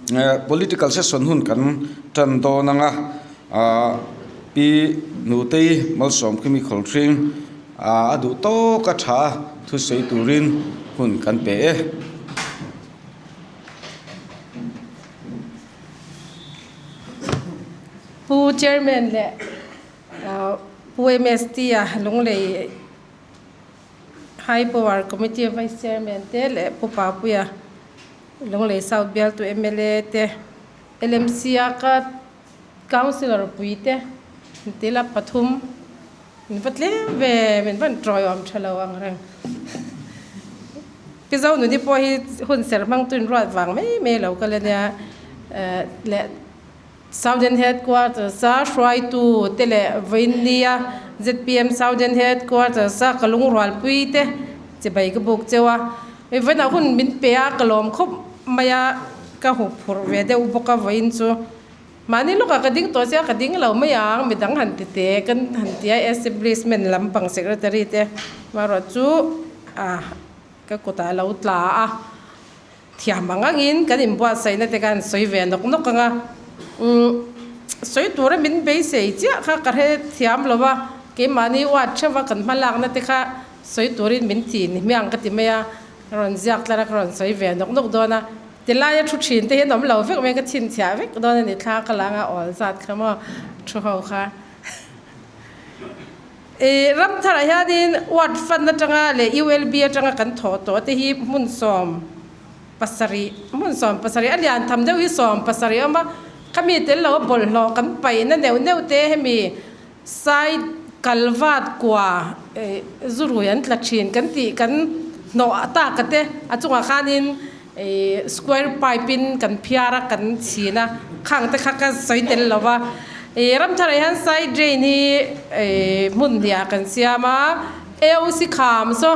Political session hun kan tan dawn ang a, Pi Nutei Malsawmkhimi Khawlhring a duh tawk a tha a thusawi turin hun kan pe e. Pu Chairman leh Pu MST a Lunglei High Power Committee Vice Chairman te leh Pu Papuia Lunglei South bialtu mla te, LMC a ka Councillor pui te intila pathum min va tlem ve, min van tawiawm tha lo ang reng. Pi Zonuni pawh hi hun ser hmang tuin ruat vang mai mai lo kal ania leh Southern Headquarters a hruaitu te leh vawiinnia zpm Southern Headquarters a ka lungrualpui te chibai ka buk cheu a. Vawiinah hun min pe a ka lawm khawp mai a, ka huh phurh ve deuh bawk a vawiin chu. Mahni lawkah ka ding tawh sia ka ding lo mai ang, midang han ti te kan han ti a establishment lampang secretary te marawh chu ah ka kutah a lo tla a, thiam ang angin kan inbuatsaihna te khan sawi ve nawk nawk ang a, umm sawi tura min beisei chiah kha ka hre thiam lo a, keimahni uat theuh a kan hma lakna te kha sawi turin min ti ni hmiang ka ti mai a, ka rawn ziak tlar a ka rawn sawi ve nawk nawk dawn a, Tilaia thu thin te hian awm lo vek mai ka chhinchhiah vek dawn a ni thla ka la anga awl zat kha maw thu ho kha. I ram tharah hianin ward fund atanga leh ULB atanga kan thawh tawh te hi hmun 70, hmun 70 a lian tham deuh hi 70 a awm a, khami tel lo bawlhhlawh kan paihna neuh neuh te hemi side kalvat kua zurui an tla thin kan tih kan hnawh tak a te a chungah khanin Square pipe in kan phiar a kan chhin a khang te kha ka sawi tel lo va ih ramtharah hian side drain hi ih hmun hnih ah kan siam a AOC kham saw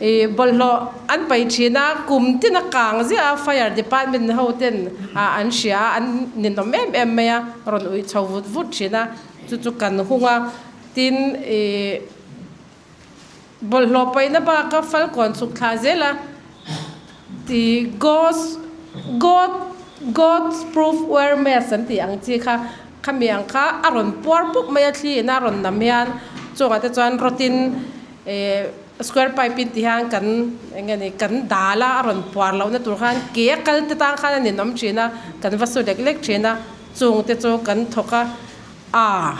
ih bawlhhlawh an paih thin a kum tin a kang ziah a fire department ho ten ah an hria a an ninawm em em mai a rawn uih chho vut vut thin a chu chu kan hung a tin ih. Bawlhhlawh paihna baka falkawn chhuk thla zel a ti ghost god god's proof wear mask an tih ang chi kha khami ang kha a rawn puar pup mai a thli in a rawn nam hian chungah te chuan rawt in eh square pipe in ti hian kan eng nge ni kan dal a a rawn puar lohna tur khan ke a kal te tan khan a ninawm thin a kan va su lek lek thin a chung te chu kan thawk a aa.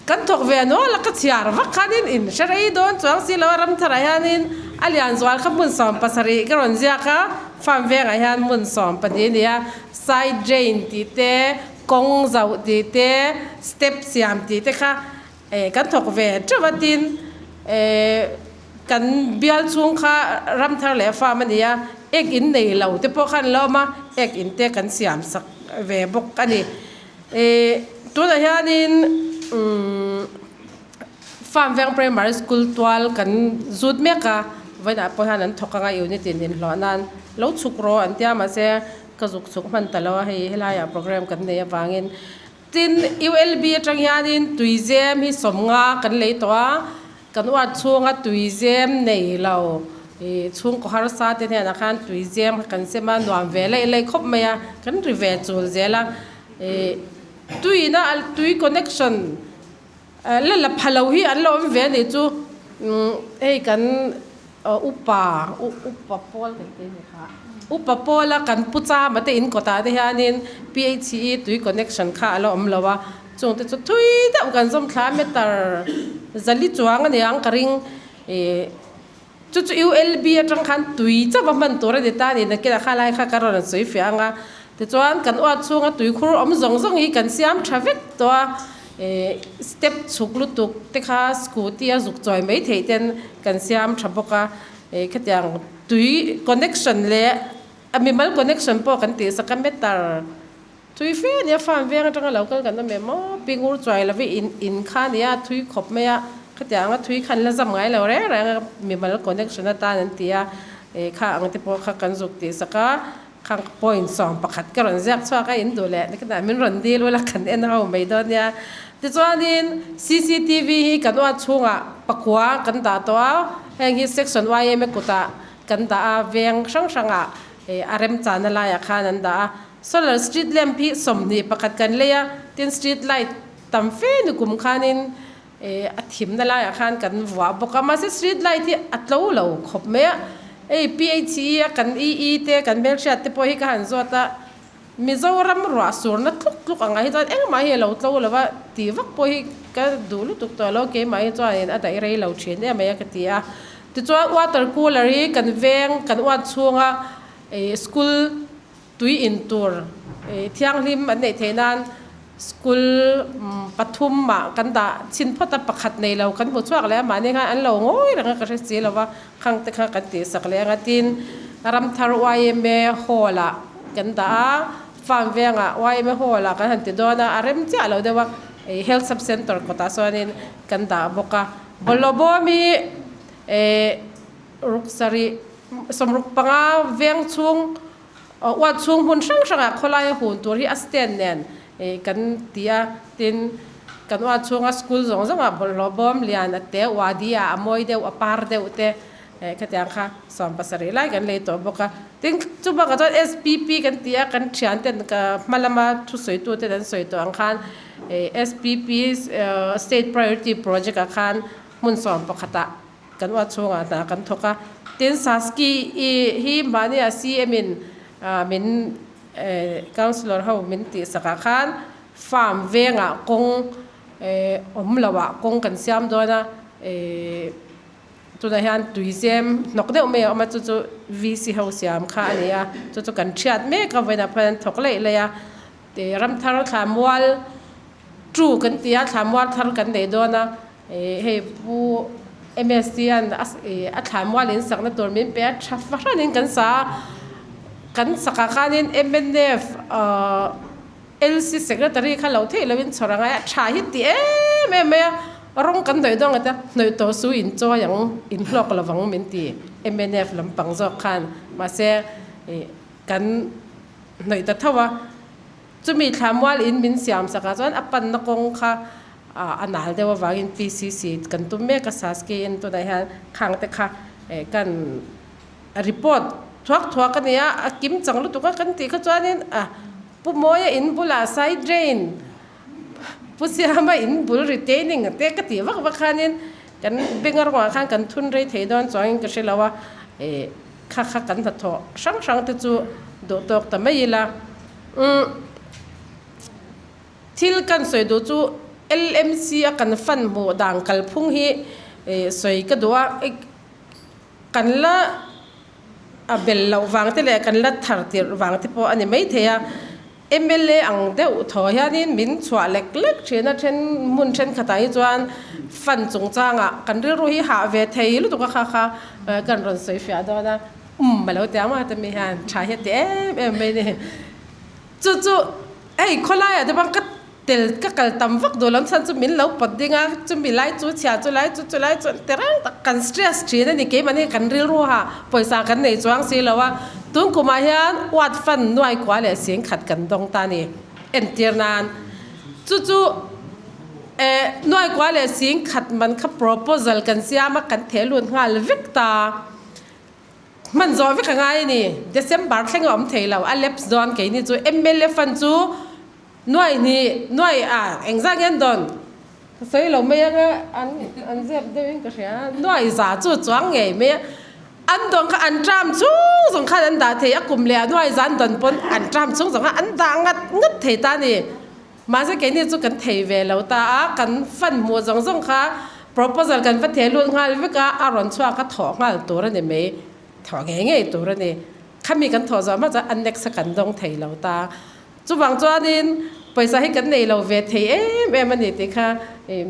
Kan thawk ve nual a, ka chhiar vak khanin in hre rei dawn chuang si lo a, Ramtharah hianin a lian zual kha hmun 70 ka rawn ziak a, farm vengah hian hmun 12 a ni a, side drain tih te, kawng zauh tih te, step siam tih te kha eh kan thawk ve teuh a, tin eh kan bial chhung kha Ramthar leh farm a ni a, ek in nei lo te pawh kha an lo awm a, ek in te kan siam sak ve bawk a ni. Ih tunah hianin umm Farm Veng Primary School tual kan zut mek a, vawiinah pawh hian an thawk anga unit in inhlawh nan lo chhuk rawh an tia mahse ka zuk chhuk hman ta lo a hei helaiah program kan nei avangin tin ULB atang hianin tuizem hi 50 kan lei tawh a. Kan uat chhunga tuizem nei lo ih chhungkaw harsa te hnenah khan tuizem kha kan sem a, nuam ve laih laih khawp mai a, kan ri ve chul zel a, ih tuina tui connection la la pha lo hi an lo awm ve a nih chu umm hei kan upa upa pawl kan tih a ni kha upa pawla kan pu chama te in kawtah te hianin PHE tui connection kha a la awm lo a. Chungte chu thui deuh kan zawm thla a meter zali chuang a niang ka ring ih chu chu ULB atang khan tui chauh a hman tur a ni ta a ni nakinah kha lai kha ka rawn sawi fiah ang a tichuan kan uat chhunga tui khur awm zawng zawng hi kan siam tha vek tawh a ih step chhuk lutuk te kha scooty a zuk chawi mai theih ten kan siam tha bawk a ih khatiang tui connection leh a mimal connection pawh kan tih sak a meter. Thui fe a nia, farm veng atanga lo kal kan awm em aw, pingur chuai love in in kha a nia, thui khawp mai a, khatiang a thui khan la zam ngai lo reng reng a, mimal connection atan an ti a, eh kha ang te pawh kha kan zuk tih sak a, khang point 11 ka rawn ziak chhuak a, in duh leh nikhatah min rawn dil ula kan en ho mai dawn nia. Tichuanin cctv hi kan uat chhungah pakua kan dah tawh a, heng hi section yma kutah kan dah a, veng hrang hrangah eh a remchana laiah khan an dah a. Solar street lamp hi 21 kan lei a, tin street light tam fe ni kum khanin a thimna laiah khan kan vuah bawk a, mahse street light hi a tlo lo khawp mai a, hei PHE a kan EE te kan hmelhriat te pawh hi ka han zawt a, Mizoram ruah surna tluk tluk ang ah hi chuan engmah hi a lo tlo lo va tih vak pawh hi ka duh lutuk tawh lo, keimah hi chuanin a daih rei lo thin em mai a ka ti a. Tichuan water cooler hi kan veng kan uat chhunga ih school tui in tur ih thianghlim an neih theih nan school pathum ah kan dah chhin phawt a, pakhat nei lo kan hmu chhuak leh a mahni khan an lo ngawi reng a ka hre si lo va. Khang te kha kan tihsak leh anga tin Ramthar yma hall ah kan dah a, farm vengah yma hall ah kan han ti dawn a, a rem chiah lo deuh a, ih health sub center kawtah chuanin kan dah bawk a. Bawlhhlawh bawm hi eh ruk sarih 65 veng chhung uat chhung hmun hrang hrangah khawlaia hun tur hi a stand nen ih kan ti a, tin kan uat chhunga school zawng zawngah bawlhhlawh bawm lian a te wadi ah a mawi deuh a par deuh te eh khatiang kha 70 lai kan lei tawh bawk a, tin chu bakah chuan SPP kan ti a kan thian ten ka hma lama thusawi tu ten an sawi tawh ang khan ih SPP state priority project ah khan hmun 11 ah Kan uat chhungah hna kan thawk a, tin Saski i hi mahnia CM in min councillor ho min tihsak ah khan farm vengah kawng awm lo ah kawng kan siam dawn a, tunah hian tuizem hnawk deuh mai a awm a chu chu VC ho siam kha a ni a, chu chu kan thiat mek a vawiinah pawh hian an thawk laih laih a, Ramthar Thlamual Tu kan ti a, thlamual thar kan nei dawn a, hei Pu MST hian a thlamual in sakna tur min pe a, tha fahranin kan sa a, kan sakah khanin mnf LC Secretary kha lo theih loin chhawr a ngai a, tha hi ti em em mai a, rawng kan hnawih dawn ngawt a, hnawih tawh su in chawi ang, in hlawk lovang min ti mnf lampang zawk khan, mahse kan hnawih ta tho a. Chumi thlamual in min siam sak ah chuan a panna kawng kha a nal deuh avangin PCC kan tum mek a, Saski in tunah hian khang te kha kan report thuak thuak a ni a, a kim chang lutuk a kan tih kha chuanin a Pu Mawia in bulah side drain Pu Siama in bul retaining te ka tih vak vak khanin kan benga rawngah khan kan thun rei thei dawn chuangin ka hre lo a, kha kha kan hnathawh hrang hrang te chu duh tawk ta mai ila. Umm thil kan sawi duh chu LMC a kan fan hmuh dan kalphung hi sawi ka duh a, kan la a bel loh vang te leh kan la thar tirh vang te pawh a ni maithei a, mla ang deuh thaw hianin min chhuah lek lek thin a, then hmun thenkhatah hi chuan fan chungchangah kan rilru hi hah ve thei lutuk a kha kha kan rawn sawi fiah dawn a. Umm a lo ti ang a tami hian tha hi a ti em em mai a ni. Chu chu hei khawlaiah te pawh ka tel ka kal tam vak duh lo chhan chu min lo pawt ding a chumi lai chu chhia chu lai chu chu lai chu an ti reng tak kan stress thin a ni keimahni kan rilru ha pawisa kan nei chuang si lo a tun kumah hian uat fan nuai kua leh singkhat kan dawng ta a ni entir nan chu chu eh nuai kua leh singkhat man kha proposal kan siam a kan theh lut nghal vek ta. Hman zawh vek a ngai a ni. December thleng a awm thei lo. A lapse dawn keini chu mla fund chu nuai hnih nuai a engzah nge an dawn? Ka sawi lo mai anga an an zep deuh in ka hria. Nuai za chu chuang ngei mai a. An dawn kha an term chhung zawng khan an dah thei a kum leh ah nuai za an dawn pawn an term chhung zawng khan an dah ngat ngat thei ta a ni. Mahse keini chu kan thei ve lo ta a, kan fund hmuh zawng zawng kha proposal kan va theh lut nghal vek a, a rawn chhuak a thawh nghal tur a ni mai, thawh ngei ngei tur a ni. Khami kan thawh zawh hma chuan annex a kan dawng thei lo ta. Chuvang chuanin pawisa hi kan nei lo ve thei em em a ni tih kha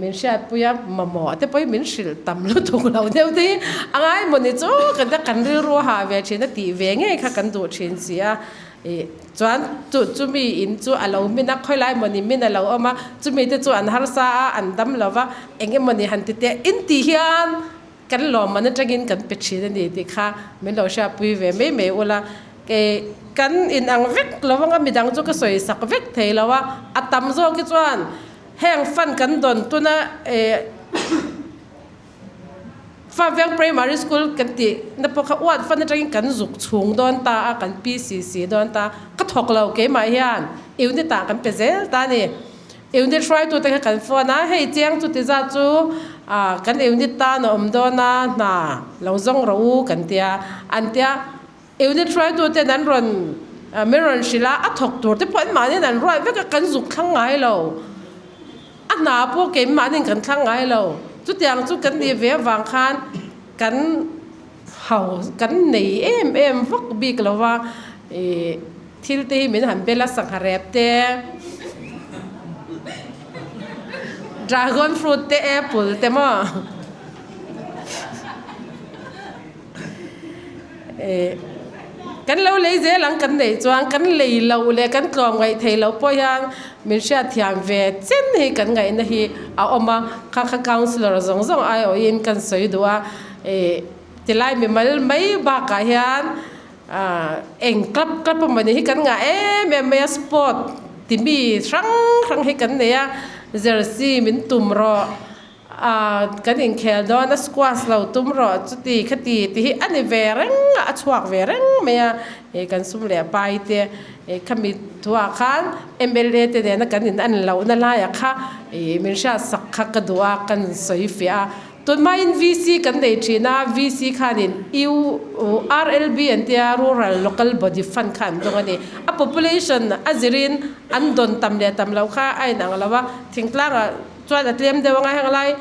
min hriatpui a, mamawh te pawhin min hrilh tam lutuk lo deuh te hi a ngai maw ni chu kan ta kan rilru a hah ve thin a tih ve ngei kha kan duh thin si a. Ih chuan chu chumi in chu a lo min a, khawi lai mawni min a lo awm a, chumi te chu an harsa a, an dam lo va, eng emawni han ti teh in tih hian kan lawmman atangin kan pe thin a ni tih kha min lo hriatpui ve mai mai ula, kei kan in ang vek lo anga midang chu ka sawi sak vek thei lo a, a tam zawk hi chuan heng fund kan dawn tuna ih. Famveng Primary School kan tih na pawh kha uat fan atangin kan zuk chhung dawn ta a, kan PCC dawn ta. Ka thawk lo keimah hian unit ah kan pe zel ta a ni. Unit hruaitute kha kan phone a, hei chiang chuti zat chu kan unit tan a awm dawn a, hna lo zawng rawh u kan tia an tia. Unit hruaituten an rawn min rawn hrilh a, a thawk tur te pawh anmahniin an ruat vek a, kan zuk thlang ngai lo. A hna pawh keimahniin kan thlang ngai lo. Chutiang chu kan nih ve avang khan kan hau kan nei em em vak bik lo va, ih thil te hi min han bel a, sangha rep te, dragon fruit te, apple te maw. Kan lo lei zel ang kan neih chuan kan lei loh leh kan tlawm ngaih theih loh pawh hian min hriatthiam ve chen hi kan ngaihna hi a awm a, kha kha councillor zawng zawng aiawhin kan sawi duh a, tilai mimal mai bakah hian eng club club emaw ni hi kan ngah em em mai a, sport ti mi hrang hrang hi kan nei a, jersey min tum rawh. Ahh kan inkhel dawn a squash lo tum rawh chuti khati ti hi a ni ve reng a, a chhuak ve reng mai a, ih kan sum leh pai te ih khami thuah khan mla te nena kan in an lohna laiah kha ih min hriatsak kha ka duh a kan sawi fiah a, tunhmain VC kan nei thin a VC khanin U RLB an tia Rural Local Body Fund kha an dawng a ni, a population a zirin an dawn tam leh tam loh kha a inang lo a, thingtlangah. Chuan a tlem deuh anga heng lai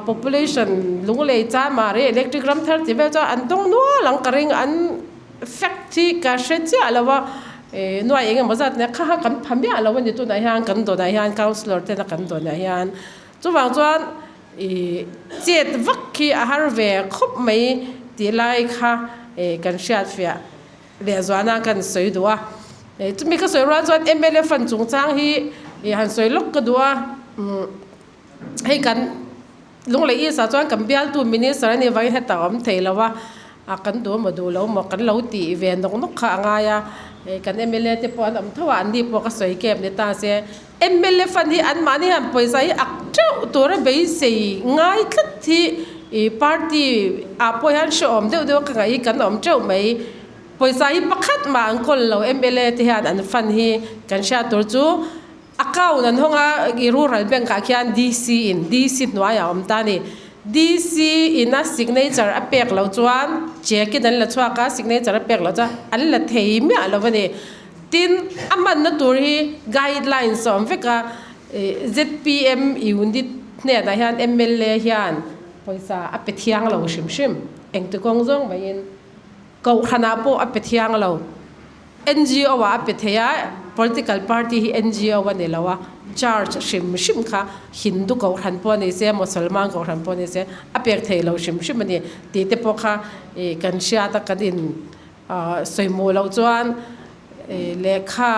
population lunglei chama rei electric ram thar tih vel chuan an dawng nual ang ka ring an fact hi ka hre chiah lo a ih nuai eng emaw zat nia kha kha kan pha miah lo a ni tunah hian kan dawnah hian councillor tena kan dawnah hian chuvang chuan ih chet vak hi a har ve khawp mai tih lai kha ih kan hriatfiah. Lehzuana kan sawi duh a, chumi ka sawi rual chuan mla fund chungchang hi ih han sawi lawk ka duh a, hei kan Lunglei East ah chuan kan bialtu minister a nih avangin hetah a awm thei lo a, a kan duh emaw duh lo emaw kan lo tih ve nawk nawk kha a ngai a, kan mla te pawh an awm tho a, an ni pawh ka sawi kep ni ta se, mla fund hi anmahni hian pawisa hi ak teuh tura beisei ngai tlat hi ih party ah pawh hian hrehawm deuh deuh a ka ngaih hi kan awm teuh mai. Pawisa hi pakhat mah an kawl lo mla te hian an fund hi kan hriat tur chu account an hawng a i rural bank ah khian DC in DC hnuaiah a awm ta a ni. DC in a signature a pek loh chuan check in an la chhuak a signature a pek loh chuan an la thei miah lo a ni. Tin a hmanna tur hi guidelines a awm vek a zpm unit hnenah hian mla hian pawisa a pe thiang lo hrim hrim engti kawng zawng maiin. Kohhranah pawh a pe thiang lo. NGO ah a pe thei a, political party hi NGO a ni lo a, church hrim hrim kha Hindu kohhran pawh a ni se, Mosolman kohhran pawh a ni se, a pek thei lo hrim hrim a ni tih te pawh kha ih kan hriat a, kan in sawimuh loh chuan ih lehkha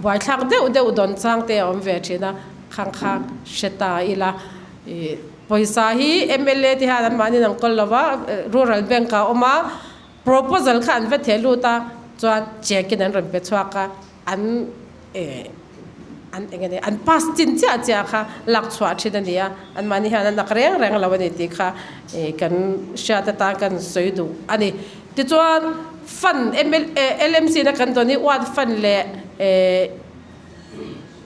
buaithlak deuh deuh dawn chang te a awm ve thin a, khang kha hre ta ila ih. Pawisa hi mla te hian anmahni an kawl lo va, Rural Bank ah a awm a, proposal kha an va theh lut a, chuan check in an rawn pe chhuak a, an eh an eng nge an pass chin chiah chiah kha lak chhuah thin a ni a, anmahni hian an ak reng reng lo a ni tih kha eh kan hriat atan kan sawi duh a ni. Tichuan fund mla LMC na kan dawn hi ward fund leh eh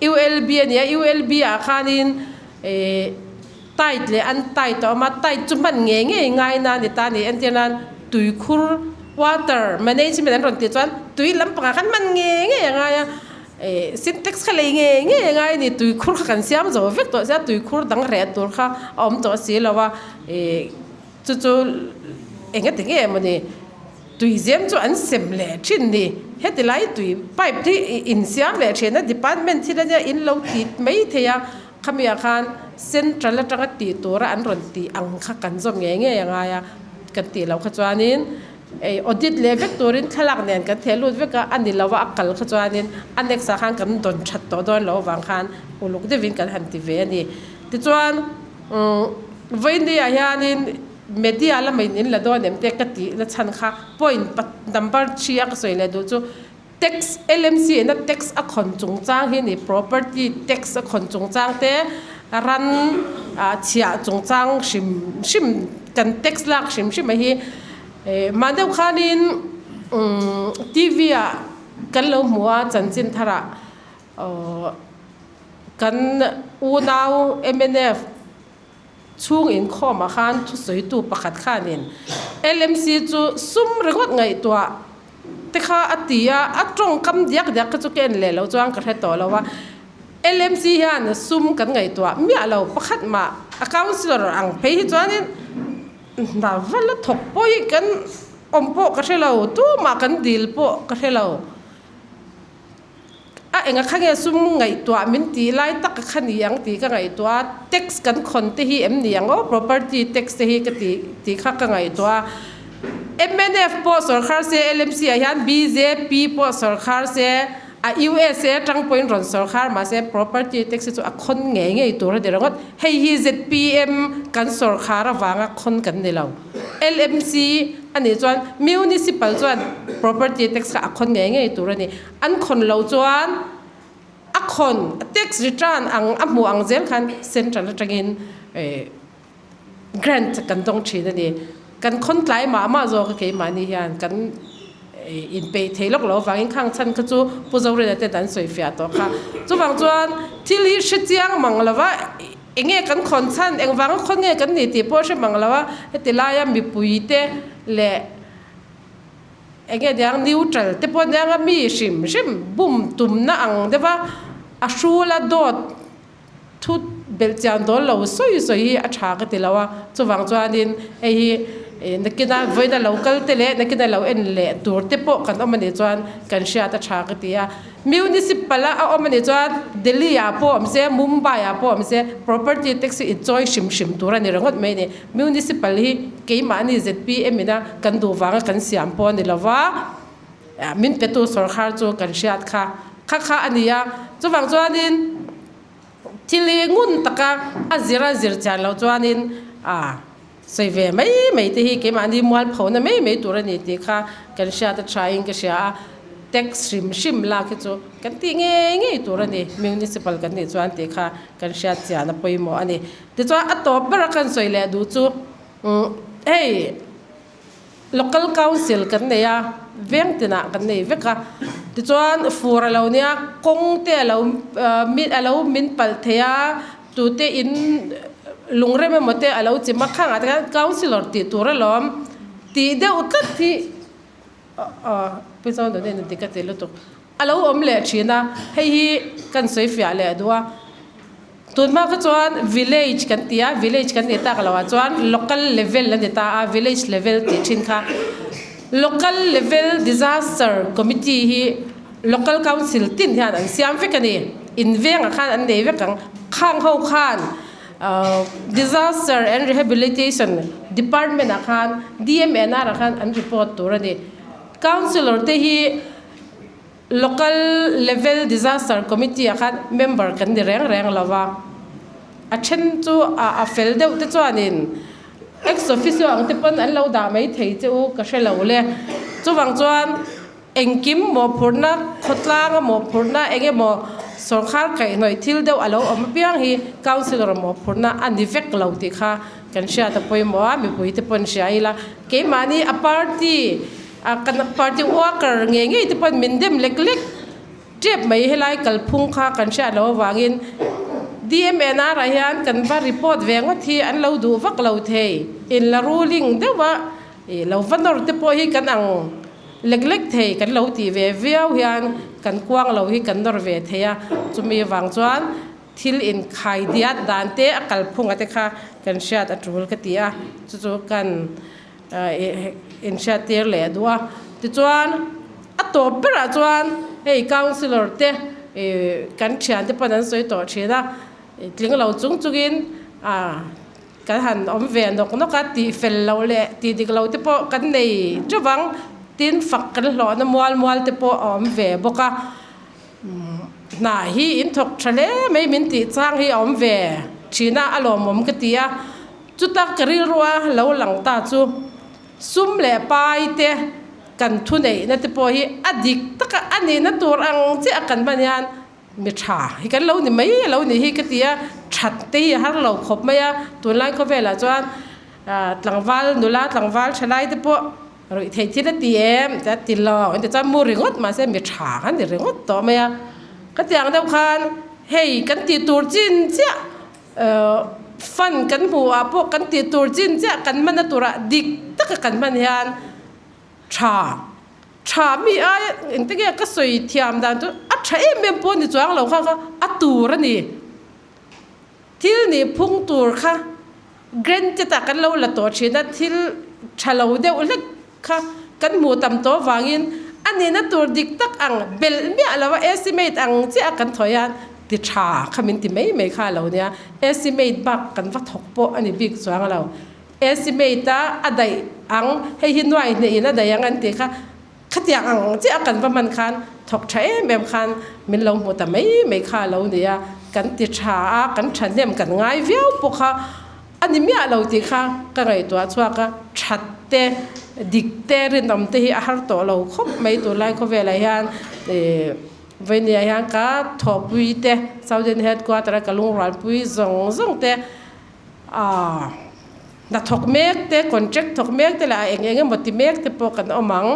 ULB a ni a, ULB ah khanin ih tight leh an tight a awm a, tight chu hman ngei ngei ngai na a ni ta a ni, entir nan tuikhur water management an rawn tih chuan tui lampangah khan hman ngei ngei a ngai a, ih sintex kha lei ngei ngei a ngai a ni, tuikhur kha kan siam zo vek tawh sia tuikhur dang reh tur kha a awm tawh si lo a, ih chu chu engati nge mawni. Tui zem chu an sem leh thin ni. Heti lai tui pipe hi in siam leh thin a, department thil ania in lo ti mai thei a, khami ah khan central atanga tih tura an rawn tih ang kha kan zawm ngei ngei a ngai a, kan tih loh kha chuanin ei audit leh vek turin thlalak nen kan theh lut vek a, a ni lo a, a kal kha chuanin a next ah khan kan dawn that tawh dawn loh avang khan uluk deuhin kan han ti ve a ni. Tichuan umm vawiin ah hianin. Media lama in in la dawn em te ka tih na chhan kha point number 3 a ka sawi leh duh chu tax LMC ina tax a khawn chungchang hi ni property tax a khawn chungchang te Ran chhiah chungchang hrim hrim kan tax lak hrim hrim a hi mah deuh khanin T_V ah kan lo hmu a chanchin tharah aww kan unau M_N_F chhung inkhawm ah khan thusawitu pakhat khanin L_M_C chu sum ringawt ngaihtuah te kha a ti a a tawngkam diak diak kha chu ka en leh loh chuan ka hre tawh lo a L_M_C hian sum kan ngaihtuah miah lo pakhat mah a councillor ang phei hi chuanin hna va la thawk pawh hi kan awm pawh ka hre lo tumah kan dil pawh ka hre lo. A enga kha nge sum ngaihtuah min tih lai tak kha ni ang tih ka ngaihtuah a, tax kan khawn te hi em ni ang aw, property tax te hi ka tih tih kha ka ngaihtuah a. Mnf pawh sawrkhar se LMC ah hian bjp pawh sawrkhar se a USA atang pawhin rawn sawrkhar mahse property tax hi chu a khawn ngei ngei tur a ni ringawt. Hei hi zpm kan sawrkhar avanga khawn kan ni lo. LMC a nih chuan Municipal chuan property tax kha a khawn ngei ngei tur a ni. An khawn lo chuan a khawn tax return ang a hmuh ang zel khan central atangin grant kan dawng thin a ni. Kan khawn tlai mah mah zawk a keimahni hian kan inpeih thei lawk lo avangin khang chhan kha chu Pu Zorina ten an sawi fiah tawh kha. Chuvang chuan thil hi hrechiang mang lova. Enge kan khawn chhan, engvanga khawn nge kan ni tih pawh a hre mang lo a, heti laia mipuite leh enge niang neutral te pawh nianga mi hrim hrim bum tumna ang deuh a, a hrula dawt thu belh chian dawn lo sawi sawi hi a tha ka ti lo a, chuvang chuanin hei hi nakina vawiina lo kal te leh nakina lo en leh tur te pawh kan awm anih chuan kan hriat a tha ka ti a. Municipal a awm anih chuan Delhi ah pawh awm se, Mumbai ah pawh awm se property tax hi i chawi hrim hrim tur a ni ringawt mai a ni. Municipal hi keimahni zpm ina kan duh vanga kan siam pawh a ni lova, min petu sawrkhar chu kan hriat kha kha kha a ni a. Chuvang chuanin thil hi ngun taka a zir a zir chian loh chuanin ah sawi ve mai mai te hi keimahni mualphona mai mai tur a ni tih kha kan hriat a thain ka hria a, tax hrim hrim lak hi chu kan tih ngei ngei tur a ni, municipal kan nih chuan tih kha kan hriat chian a pawimawh a ni. Tichuan a tawp bera kan sawi leh duh chu hei local council kan nei a, veng tinah kan nei vek a, tichuan fur a lo nia kawng te a lo a lo min palh thei a. Tute in lungrem emaw te a lo chim a, khangah te khan councillor tih tur alawm tih deuh tlat hi Pi Zawndawni in dik a ti lutuk a lo awm leh thin a, hei hi kan sawi fiah leh duh a. Tunhma kha chuan village kan ti a, village kan nih tak loh ah chuan local level a ni ta a, village level tih thin kha local level disaster committee hi Local Council tin hian an siam vek a ni. In vengah khan an nei vek ang. Khang ho khan Disaster and Rehabilitation Department ah khan DMNR ah khan an report tur a ni. Councillor te hi Local Level Disaster Committee ah khan member kan ni reng reng lo va. A then chu a fel deuh te chuanin ex officio ang te pawn an lo dah mai thei che u ka hre lo le. Chuvang chuan. Engkim mawhphurhna, khawtlanga mawhphurhna eng emaw sawrkhar kaihhnawih thil deuh a lo awm apiang hi councillor mawhphurhna a ni vek lo tih kha kan hriat a pawimawh a, mipuite pawn hria ila keimahni a party a kan party worker ngei ngei te pawn min dem lek lek tep mai helai kalphung kha kan hriat loh avangin DMNR ah hian kan va report ve ngawt hi an lo duh vak lo thei inla ruling deuh a ih lo va nawr te pawh hi kan ang. Lek lek thei kan lo tih ve viau hian kan kuang lo hi kan nawr ve thei a, chumi avang chuan thil inkhai diat dan te a kalphunga te kha kan hriat a tul ka ti a, chu chu kan inhriat tir leh duh a. Tichuan a tawp berah chuan hei councillor te kan thiante pawn an sawi tawh thin a, tling lo chung chungin a. Kan han awm ve nawk nawk a, tih fel loh leh tih dik lo te pawh kan nei teuh ang, tin fak kan hlawhna mual mual te pawh a awm ve bawk a, hna hi in thawk tha hle mai min tih chang hi a awm ve thin a, a lawmawm ka ti a, chuta ka rilrua lo lang ta chu sum leh pai te kan thuneihna te pawh hi a dik taka a nihna tur ang chiah a kan hman hian Mi tha hi kan lo ni mai a lo nih hi ka ti a, That te hi a har lo khawp mai a, tunlai khawvelah chuan tlangval nula tlangval thalai te pawh ruih theih thil a ti em tia ti lo an ti chuan mu ringawt mahse mi tha khan ni ringawt tawh mai a, ka ti ang deuh khan hei kan tih tur chin chiah fund kan hmuh ah pawh kan tih tur chin chiah kan hmanna turah dik taka kan hman hian tha tha mi aia engte nge ka sawi thiam dan chu a tha em em pawh a ni chuang lo kha kha a tur a ni. Thil nih phung tur kha granted ah kan lo la tawh thin a, thil tha lo deuh hlek kha kan hmuh tam tawh avangin a nihna tur dik tak ang belh miah lo a estimate ang chiah a kan thawi a ti tha kha min ti mai mai kha a lo nia, estimate bak kan va thawk pawh a ni bik chuang lo. Estimate a a daih ang hei hi nuai hnih in a daih ang an tih kha Khatiang ang chiah a kan va hman khan thawk tha em em khan min lo hmu ta mai mai kha a lo ni a, kan ti tha a, kan thahnem kan ngai viau pawh kha a ni miah lo tih kha ka ngaihtuah chhuak a, that te, dik te, rinawm te hi a har tawh lo khawp mai tunlai khawvelah hian ih Vainia hian ka thawhpui te, Southern Headquarter a ka lungrualpui zawng zawng te aaa. Hna thawk mek te, contract thawk mek te leh a eng eng emaw ti mek te pawh kan awm ang.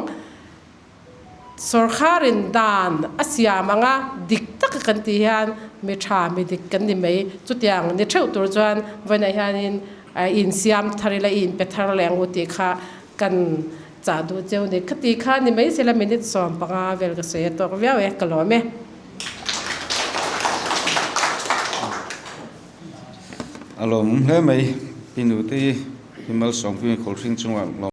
Sawrkharin dan a siam ang a, dik taka kan tih hian mi tha, mi dik kan ni mai. Chutiang ni theuh tur chuan vawiinah hianin insiam thar ila, i inpe thar leh ang u tih kha kan chah duh cheu ni. Khati kha ni mai sela minute 15 vel ka sawi a tawk viau e, ka lawm e. A lawmawm hle mai, Pi Nute i Himalsawmpuii Khawlhring chungah lawm.